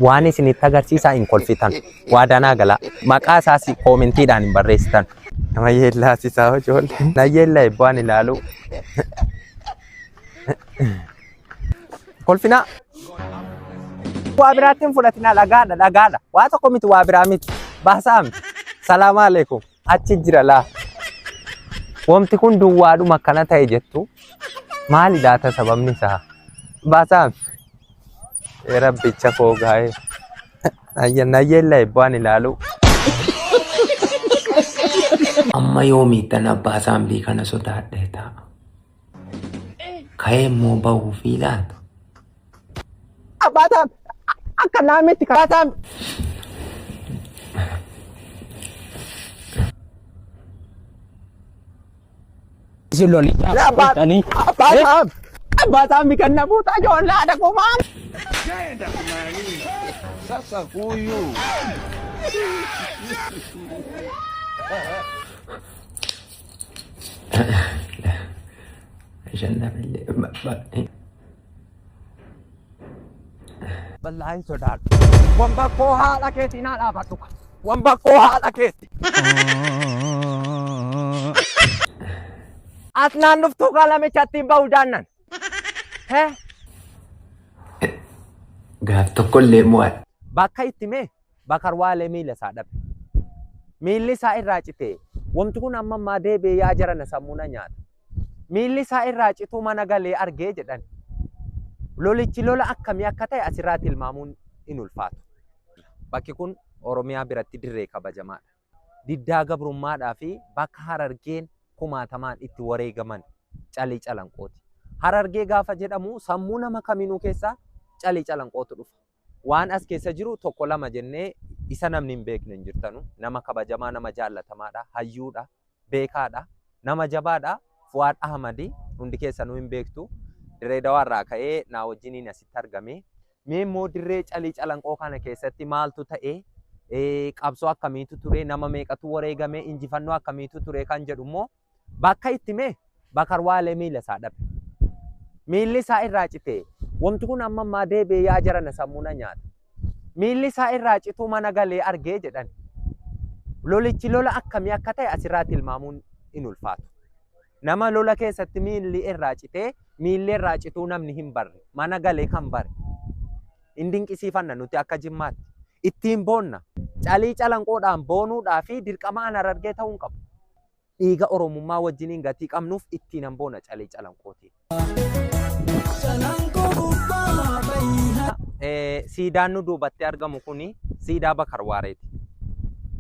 Waan isinitti agarsiisaa hin kolfitan. Waadaa naa galaa. Maqaa isaas koomentiidhaan hin barreessitan. Nama yeellaasisaa ijoollee. Na yeella ebbaan ilaalu. Kolfinaa. Waa biraatti hin fudhatinaa dhagaadha dhagaadha. Waa tokko miti waa biraa miti. Baasaa miti. Salaamu alaikum. Achi jira laa. Wanti kun duwwaadhuma akkana ta'e jettu maali laata sababni isaa? Baasaa miti. Rabbicha koo gaa'ee. Nayyeella ebbaan ilaalu. Amma yoomiittan abbaa saambii kana sodaadhee taa'a. Ka'ee immoo bahuufii laata? Abbaa saam akka naamitti karaa saam. Isin lolichaaf dhufettanii. Abbaa saam abbaa saambi kan na fuutaa ijoollee haadha kumaan. Sasa huyu Bashannanillee. Wallaahi hin sodaadhu. Wambakkoo haadha keetii naa dhaabadhu. Wambakkoo haadha keeti. As naan dhuftuu qalamicha ittiin bahu jaannan. Hee? Gaaf tokkollee mo'adha. Bakka itti mee Bakar Waalee miila isaa dhabe. Miilli isaa irraa citee. Wanti kun amma ammaa deebi'ee yaa jarana sammuu na nyaata. Miilli isaa irraa cituu mana galee argee jedhan. Lolichi lola akkamii akka ta'e asirraa tilmaamuun hin ulfaatu. Bakki kun Oromiyaa biratti dirree kabajamaadha. Diddaa gabrummaadhaa fi bakka Harargeen kumaatamaan itti wareegaman Calii Calanqooti. Harargee gaafa jedhamu sammuu nama kaminuu keessaa Calii Calanqootu dhufa. Waan as keessa jiru tokko lama jennee isa namni hin beekne hin jirtanu. Nama kabajamaa, nama jaallatamaadha, hayyuudha, beekaadha, nama jabaadha. Fuwaad Ahmadi hundi keessanuu hin beektu. Dirree Dawaa irraa ka'ee naa wajjiniin asitti argame. Mee immoo dirree Calii Calanqoo kana keessatti maaltu ta'e? Qabsoo akkamiitu ture? Nama meeqatu wareegame? Injifannoo akkamiitu ture? Kan jedhu immoo bakka itti mee Bakar Waalee miila isaa dhabe. Miilli isaa irraa citee. Wanti kun amma ammaa deebi'ee yaa jarana sammuu na nyaata. Miilli isaa irraa cituu mana galee argee jedhan. Lolichi lola akkamii akka ta'e asirraa tilmaamuun hin ulfaatu. Nama lola keessatti miilli irraa citee miilli irraa cituu namni hin barre mana galee kan bare. Hin dinqisiifanna nuti akka Jimmaatti. Ittiin boonna. Calii Calanqoodhaan boonuudhaa fi dirqama an Harargee ta'uu hin qabu. Dhiiga Oromummaa wajjiniin gatii qabnuuf ittiinan boona Calii Calanqootiin. Siidaan nu duubatti argamu kuni siidaa Bakar Waareeti.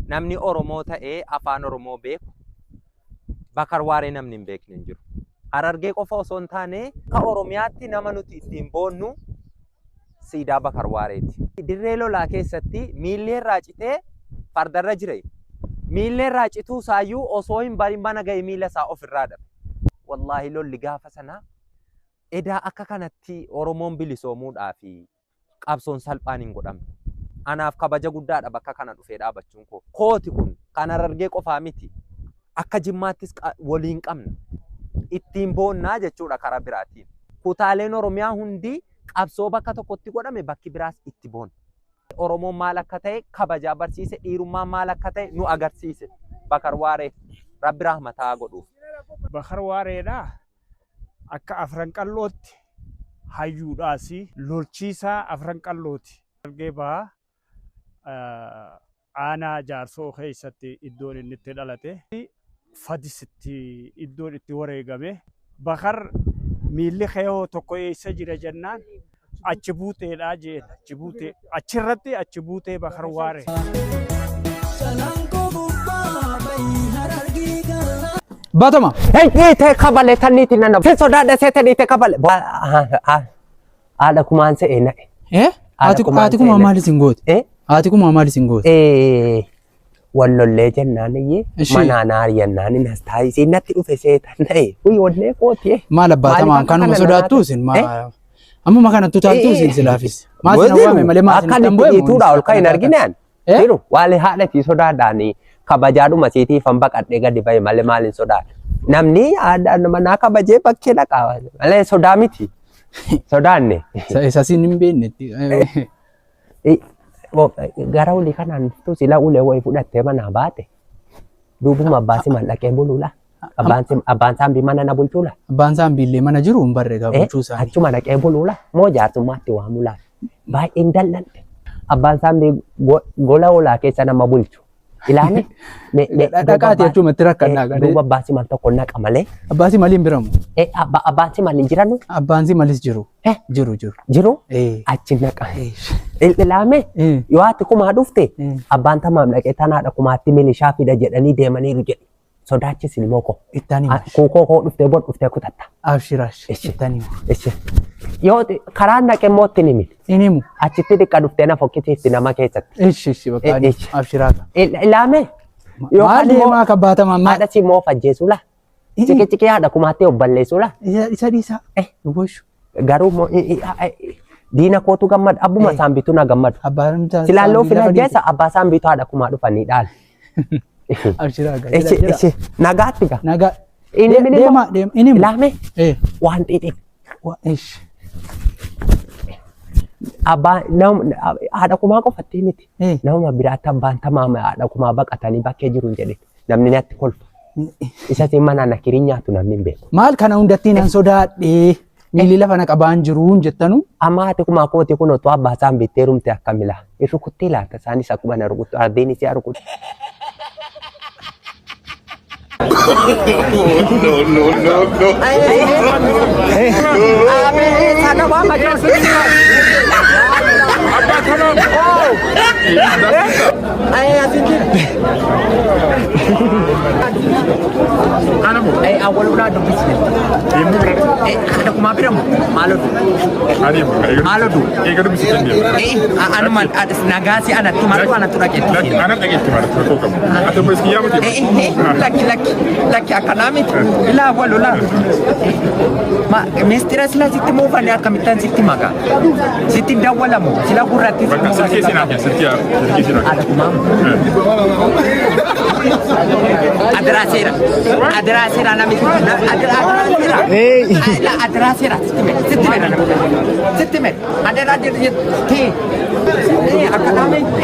Namni Oromoo ta'ee afaan Oromoo beeku Bakar Waaree namni hin beekne hin jiru. Harargee qofa osoo hin taane akka Oromiyaatti nama nuti ittiin boonnu siidaa Bakar Waareeti. Dirree lolaa keessatti miilli irraa citee fardarra jira. Miilli irraa cituu isaayyuu osoo hin barin mana ga'e miila isaa ofirraa dhabe. Wallaahi lolli gaafa sanaa edaa akka kanatti Oromoon bilisoomuudhaa fi qabsoon salphaan hin godhamne. Anaaf kabaja guddaadha bakka kana dhufee dhaabachuun koo. Kooti kun kan Harargee qofaa miti. Akka Jimmaattis waliin qabna. Ittiin boonnaa jechuudha karaa biraatiin. Kutaaleen Oromiyaa hundi qabsoo bakka tokkotti godhame bakki biraas itti boonna. Oromoon maal akka ta'e kabajaa barsiise, dhiirummaan maal akka ta'e nu agarsiise. Bakar Waaree Rabbi rahmataa godhuuf. Bakar Waareedha akka Afran Qallootti hayyuudhaasi lolchiisaa Afran Qallooti. Harargee Bahaa aanaa Jaarsoo keessatti iddoon inni itti dhalate. Fadisitti iddoon itti wareegame. Bakar miilli kee hoo tokko eessa jira jennaan achi buuteedha jeen achi buutee achirratti achi buutee Bakar Waaree. Batama. Hey, dhiitee kabale tanniitiin nana. Sin sodaadha seete dhiitee kabale. Haadha kumaan se'ee na'e. Eh? Haati kumaan haati kumaa se'ee maal isin goote? Eh? Haati kumaa maal isin goote? Eh, wal lollee jennaan iyyee Ishii. manaa naar jennaan inni as taa'isee natti dhufe seetan na'e. Uy onnee kooti. eh. Maal abbaa Maaliif tamaan akka kanuma kana sodaattuu nanaate? isin maa ammuma kanattu taaltuu isin silaafis. Maa isin awwaame malee maa isin Akka ittan inni bu'e moo dhiituudha ol kan hin argine an. Eh? Jiru waali haadha itti sodaadhaan kabajaadhuma siitiif han baqadhee gadi ba'e malee maal hin sodaadha. Namni haadha manaa kabajee bakkee dhaqa malee sodaa miti. Sodaanne. Isa isin hin beekne. Gara olii kanaan dhuftu sila ulee wayii fudhattee manaa baate. Duubuma abbaa simal dhaqee buluula. Abbaan saambii mana na bulchuula. Abbaan saambiillee mana jiru hin barre gaa bulchuu isaanii. Achuma dhaqee buluula. Moo jaarsummaatti waamula. Baay'een dallanne. Abbaan saambii gola olaa keessa nama bulchu. Ilaani. Dhaqaati achumatti rakkadhaa gadhee. Duuba abbaa simal tokko naqa malee. Abbaa simaliin biramu. Abbaan simal hin jiranu. Abbaan simalis jiru. Jiru jiru. Jiru. Achi naqa. Ilaame. Yoo ati kumaa dhufte abbaan tamaam dhaqee tanaadha kumaatti milishaa fida jedhanii deemaniiru jedhe. Sodaachis ilmoo koo. Ittaan hima. Kuukoo koo dhuftee bor dhuftee kutatta. Abshiraash. Ittaan hima. Yoo karaan dhaqee immoo itti himi. Hin himu. Achitti dhiqqa dhuftee na fokkisiifti nama keessatti. Ishi ishi bakka abshiraata. Ilaame. Maal deemaa akka baatamaa maal? Haadha si immoo fajjeessu laa. Ciqi ciqi haadha kumaatti obballeessu laa. Isa dhiisaa. Dubbashu. Garuu immoo diina kootu gammadu abbuma isaan bituu na gammadu. Silaalloo fila jeessa abbaa isaan bituu haadha kumaa dhufanii dhaala. Abshiraa gaa. Ishi ishi nagaatti gaa. Nagaa. Inni mini Deema deema inni himu. Ilaame waan xixiqqaa. Ishi. Abbaa haadha kumaa qofatti miti. Nama biraatti abbaan tamaama haadha kumaa baqatanii bakkee jiru hin jedhin. Namni natti kolfa. Isa siin mana na kirii nyaatu namni hin beeku. Maal kana hundatti nan sodaadhee miilli lafa na qabaan jiruun jettanu. Amma haati kumaa kooti kun otoo abbaa isaan bittee rumte akka milaa. Rukuttee laata isaanis akkuma na rukuttu ardeen isii rukuttu. No, no, no, no. Lakki lakki lakki akkanaa miti ilaa walolaa mistira sila sitti muufanii akkamittan sitti maka sitti dawwalamu sila gurratti sitti Adrasera adrasera namitti adrasera adrasera sitti me sitti me adrasera ti akkanaa miti.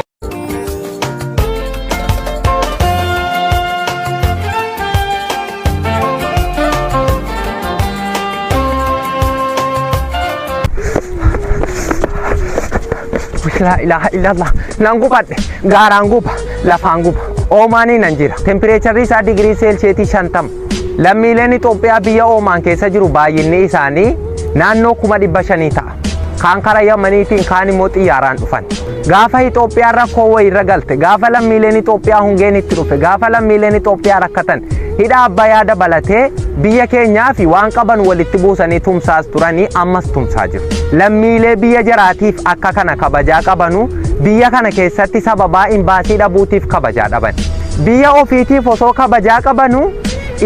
La ilaha illallah. Nan gubadhe gaaraan guba lafaan guba Oomaanii nan jira. Tempireecharri isaa digirii seelsheetii 50. Lammiileen Itoophiyaa biyya Oomaan keessa jiru baay'inni isaanii naannoo 500,000 ta'a. Kaan karaa Yamaniitiin kaan immoo xiyyaaraan dhufan. Gaafa Itoophiyaan rakkoo wayiirra galte, gaafa lammiileen Itoophiyaa hongeen itti dhufe, gaafa lammiileen Itoophiyaa rakkatan hidha Abbayyaa dabalatee biyya keenyaa fi waan qaban walitti buusanii tumsaas turanii ammas tumsaa jiru. Lammiilee biyya jaraatiif akka kana kabajaa qabanu biyya kana keessatti sababaa imbaasii dhabuutiif kabajaa dhaban. Biyya ofiitiif osoo kabajaa qabanu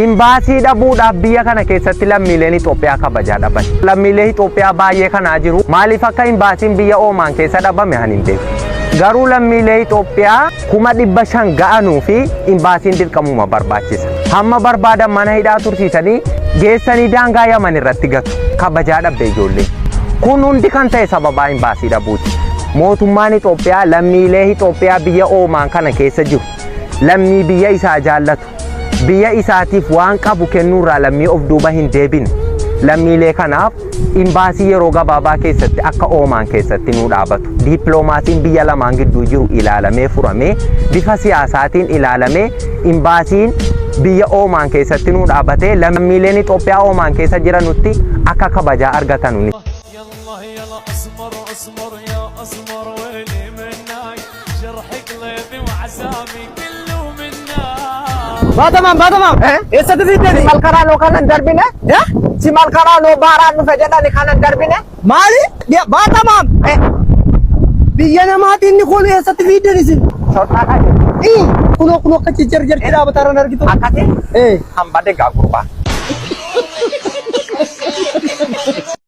imbaasii dhabuudhaaf biyya kana keessatti lammiileen Itoophiyaa kabajaa dhaban. Lammiilee Itoophiyaa baay'ee kanaa jiru maaliif akka imbaasiin biyya Oomaan keessa dhabame ani hin beeku. Garuu lammiilee Itoophiyaa 500,000 ga'anuu fi imbaasiin dirqamuma barbaachisa. Hamma barbaadan mana hidhaa tursiisanii geessanii daangaa Yaman irratti gatu. Kabajaa dhabde ijoollee. Kun hundi kan ta'e sababaa imbaasii dhabuuti. Mootummaan Itoophiyaa lammiilee Itoophiyaa biyya Oomaan kana keessa jiru lammii biyya isaa jaallatu biyya isaatiif waan qabu kennuurraa lammii of duuba hin deebine. Lammiilee kanaaf imbaasii yeroo gabaabaa keessatti akka Oomaan keessatti nu dhaabatu. Dippiloomaasiin biyya lamaan gidduu jiru ilaalamee furamee bifa siyaasaatiin ilaalamee imbaasiin biyya Oomaan keessatti nu dhaabatee lammiileen Itoophiyaa Oomaan keessa jiranutti akka kabajaa argatanu. Baatamaan baatamaan. Eessatti fiddani? Simal karaa noo kanan darbine? Simal karaa noo baaraan dhufe jedhani kanan darbine? Maali? Baatamaan. Biyya namaati inni kun eessatti fiddani isin? Shorxaa kan Kunoo kunoo akka jijjarjarti dhaabataarran argitu. Akkasi? Hambade gaa gurbaa.